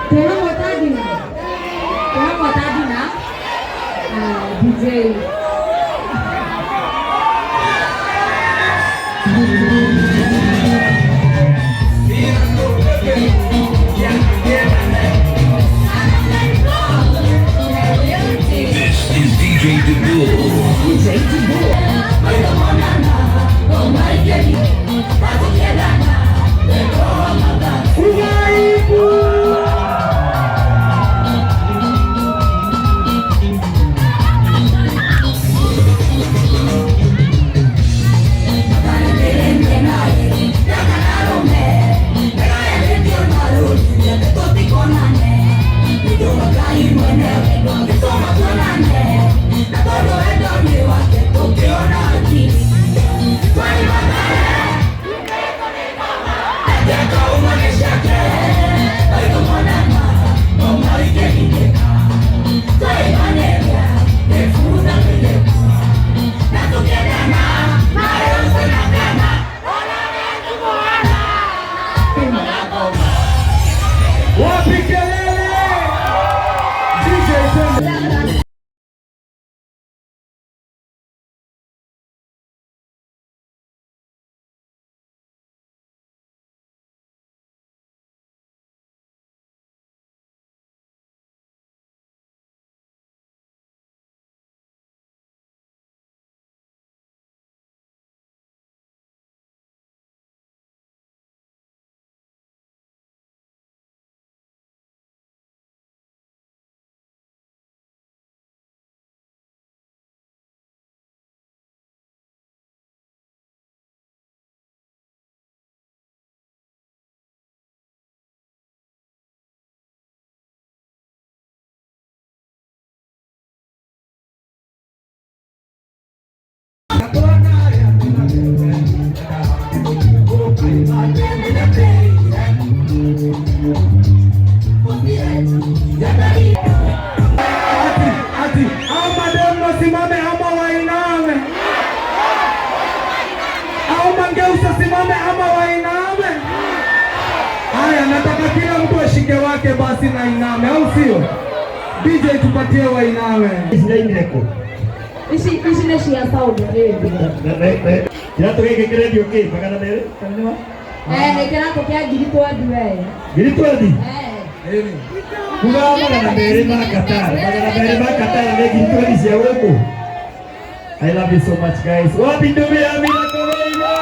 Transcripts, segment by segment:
Twĩhamwe ta Dina. Twĩhamwe ta Dina. Ah, DJ. This is DJ DeBull. Wapi kelele? DJ, twende. Ati, ati, ama demu wasimame ama wainame, au mangeusa simame ama wainame. Haya, nataka kila mtu ashike wake basi na iname, au sio? DJ, tupatie wainame. Ici ici nĩ cia Saudi Arabia. Kĩratũ gĩkĩ kĩrendio kĩ 200 kana nĩ wa? Eh, nĩ kĩratũ kĩa 20,000 we. 20,000? Eh. Kuga 200 ma Qatar, 200 ma Qatar nĩ 20,000 cia gũkũ. I love you so much, guys. Wapi ndugu ya Amina Koreiro?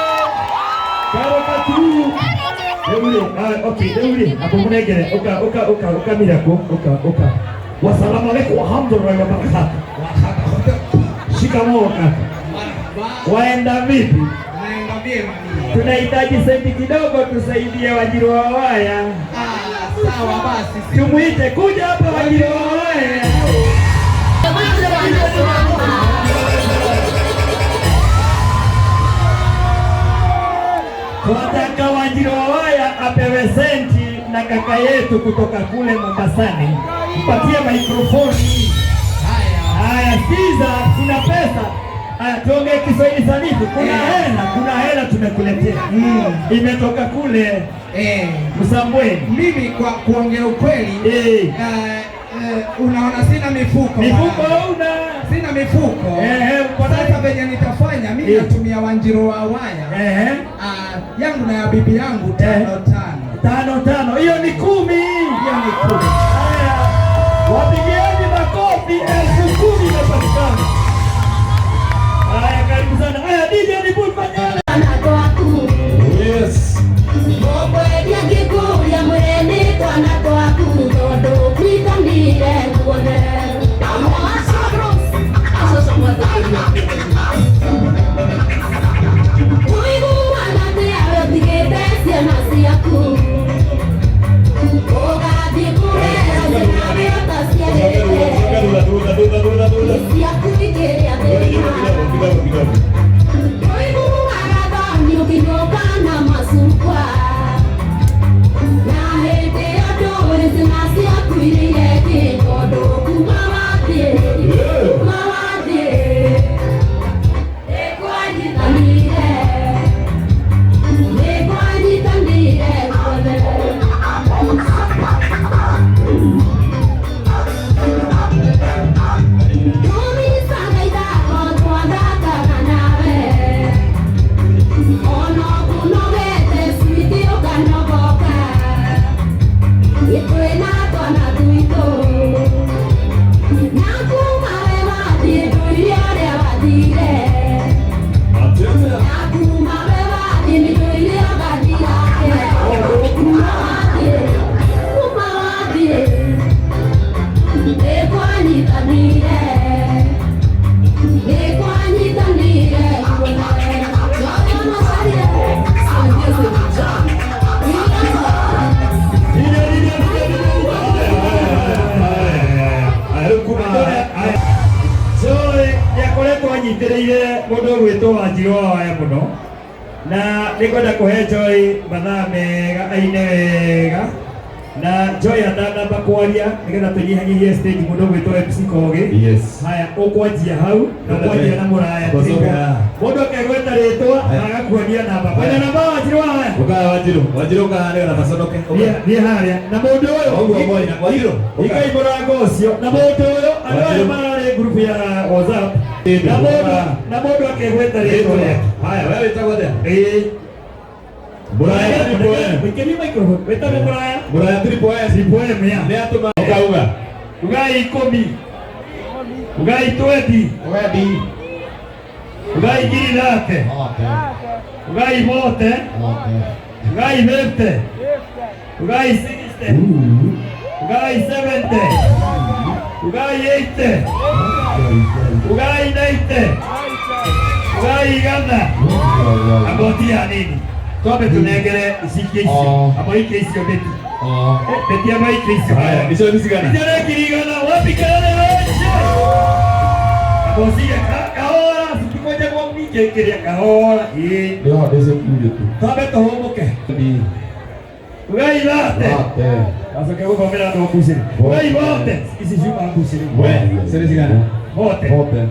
Karo katu. Rĩu rĩ, ah, okay, rĩu rĩ, amba mũnengere, ũka, ũka, ũka, ũka Miracle, ũka, ũka. Wasalamu alaikum wa rahmatullahi wa barakatuh. Shikamoo kaka. Waenda vipi? Naenda vyema mimi. Tunahitaji senti kidogo tusaidie Wanjiru wa Waya. Ah, sawa basi. Tumuite kuja hapa Wanjiru wa Waya. Tunataka Wanjiru wa Waya apewe senti na kaka yetu kutoka kule Mombasani. Mpatie mikrofoni. Haya. Haya, sikiza, kuna pesa. Haya, tuongee Kiswahili sanifu. Kuna hela, kuna hela tumekuletea. Imetoka kule Msambweni. Mimi kwa kuongea ukweli, unaona sina mifuko. Mifuko hauna? Sina mifuko. Uko nayo? Sasa venye nitafanya mimi natumia Wanjiru wa Waya. Ah, yangu na ya bibi yangu tano tano. Tano tano. Hiyo ni 10. Hiyo ni 10. Haya. Wapigieni makofi, 10,000 imepatikana. Haya, karibu sana. Haya, DJ ni fanya. Yes. Nĩngwenda kũhe Joy mathaa mega aine wega na Joy atanamba kwaria nĩgetha tũnyihanyihie stage mũndũ ũgwĩtwo MC Kogi. Yes. Haya, ũkwanjia hau na ũkwanjia na mũraya. Ũcoke haha. Mũndũ akegweta rĩtwa Haya. agakuonia namba. Kwenda namba Wanjiru haya. Ukaa Wanjiru. Wanjiru ukaa nĩgetha maconoke. Thiĩ harĩa na mũndũ ũyũ Ũguo moi na Wanjiru. ikai mũrango ũcio na mũndũ ũyũ andũ aya Wanjiru. mararĩ ngurubu ya WhatsApp na mũndũ na mũndũ akegweta rĩtwa rĩake. Haya, wewe wĩtagwo atĩa? Ĩĩ. Muraya triple M. Wĩkĩrie microphone. Wĩtagwo Muraya. Muraya triple M. Triple M ya. Nĩ atũma ũkauga. Ugai 10. Ugai 20. Wedi. Ugai 30. Okay. Ugai 40. Okay. Ugai 50. Ugai 60. Ugai 70. Ugai 80. Ugai 90. Ugai 100. Amboti ya nini? Twambe tunengere cikie icio. Oh. Amba ikie icio beti. Oh. Beti amba ikie icio. Haya, icio nĩ cigana? Icio nĩ 100,000. Wapi kelele weche? Ambociga kahora citikwenjagwo mingĩ kĩrĩa kahora. Ĩĩ. Nĩ ho ndĩcikiurie tu. Twambe tũhũmũke. Ugai 30. Thate. Gacoke gũthomera andũ a mbucĩrĩ. Ugai 40. Ici ciuma mbucĩrĩ. We, icio nĩ cigana? 40. 40.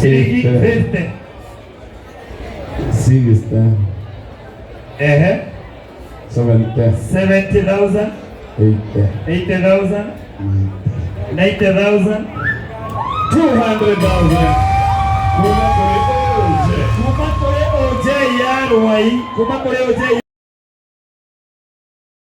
Ciringi 50. 60. Ehe. 70. 70,000. 80. 80,000. 90,000. 200,000. Kuma kũrĩ OJ. Kuma kũrĩ OJ ya Rwai, kuma kũrĩ OJ.